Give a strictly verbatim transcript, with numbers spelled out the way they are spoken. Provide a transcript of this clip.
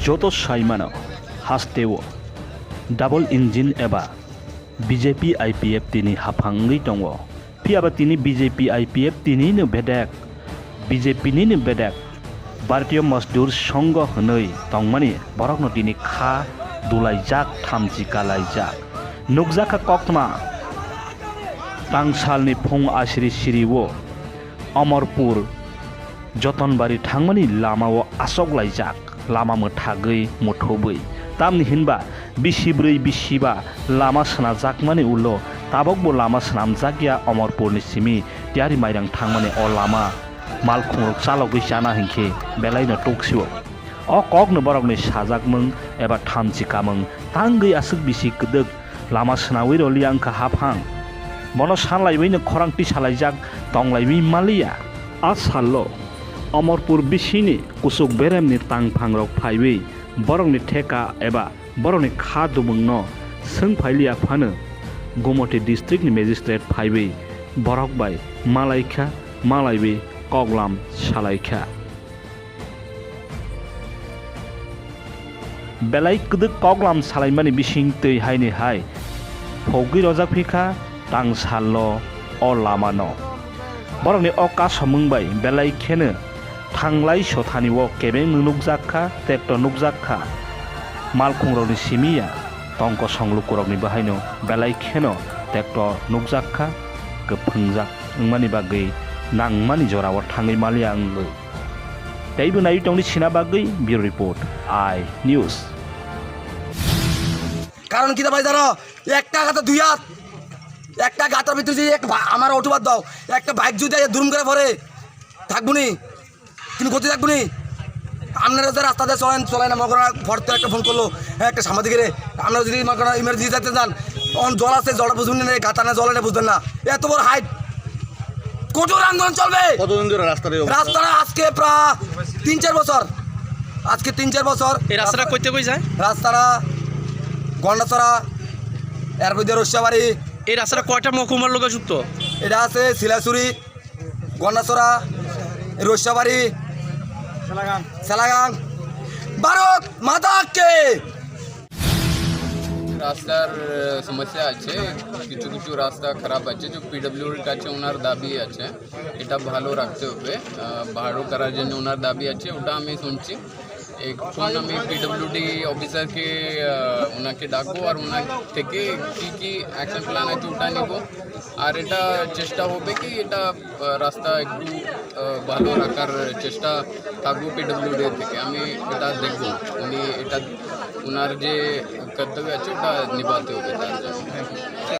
Joto saimano hasteo double engine eba B J P I P F T ni haphang wngwi tongo. Phiyaba tini B J P I P F T nino bedek, B J P nino bedek, Bharatiya Mazdoor Sangha hwnwi tongmani borokno tini kha dulaijak, thamchi kalaijak. Nukjakha koktma tangsalni phung asiri siri-o Amarpur Jotonbari thangmani lamao achoklaijak, lama mwthagwi muthubwi. Tamni hinba bisi bwrwi bisiba lama swnajakmani ulo tabokbo lama swnamjakya Amarpurni simi Tiyari Mairang thangmani o lama malkhungrok chalogwi chana hinkhe belaino tuksio. O kokno borokni sajakmung eba thamchi kamung tangwi aswk bisi kwdwk lama swnawi rwliya wngkha haphang. Bono sanlaiwino khorang tisalaijak tonglaiwi manliya. A sallo Amarpur bisini kuchuk beremni tangphangrok phaiwi borokni theka eba borokni kha dumungno swng phailiya phano Gumoti districtni magistrate phaiwi borok bai malaikha, malaiwi koklam salaikha. Belai kwdwk koklam salaimani bising twi haini hai phogwi rojak phikha tangsalno o lamano. Borokni o kasomung bai belai kheno thanglai sothani o kebeng nukjak kha, tekto nukjak kha. Malkhungrokni simi ya tongkosong lukurokni bahaino belai kheno tekto nukjak kha, kwpwngjak wngmani bagwi nangmani jorao thangwi maliya wngwi. Teibo naiwi tongdi sina bagwi Bureau Report, I News. কারণ কিতা ভাই জানো? একটা গাতা দুই হাত, একটা গাতার ভিতরে যদি এক বা-, আমার অটোবার দাও, একটা বাইক যদি আইয়া দুরুম করে পড়ে, থাকবো নি? কিন্তু গতি থাকবো নি? আপনারা যে রাস্তা দিয়ে চলেন, চলেন না, মনে করেন, ফট করে একটা ফোন করলো, হ্যাঁ, একটা সাংবাদিকের, আপনারা যদি মনে করেন ইমার্জেন্সি যাইতে চান, তখন জল আছে, জলটা বুঝবেন না, গাতা না, জল এটা বুঝবেন না, এত বড় হাইট, কঠোর আন্দোলন চলবে। কতদিন ধরে রাস্তার এই অবস্থা? রাস্তাটা আজকে প্রায় তিন চার বছর, আজকে তিন চার বছর। এই রাস্তাটা কইতে কই যায়? রাস্তাটা গন্ডাছড়া, এরপর দিয়ে রসিয়াবাড়ি। এই রাস্তাটা কয়টা মহকুমার লগে যুক্ত? এটা আছে শিলাছড়ি, গন্ডাছড়া, রসিয়াবাড়ি, সেলাগাং। ভারত মাতা কে। রাস্তার, আহ, সমস্যা আছে, কিছু কিছু রাস্তা খারাপ আছে, যে পিডব্লিউডির কাছে ওনার দাবি আছে, এটা ভালো রাখতে হবে, আহ, ভালো করার জন্য ওনার দাবি আছে, ওটা আমি শুনছি। এখন আমি পিডব্লিউডি অফিসারকে, আহ, ওনাকে ডাকবো আর ওনার থেকে কি কি অ্যাকশন প্ল্যান আছে ওটা নিব। আর এটা চেষ্টা হবে কি এটা, আহ, রাস্তা একটু, আহ, ভালো রাখার চেষ্টা থাকবো পিডব্লিউডি থেকে। আমি এটা দেখবো, উনি এটা, ওনার যে কর্তব্য আছে ওটা নিভাতে হবে তার জন্য।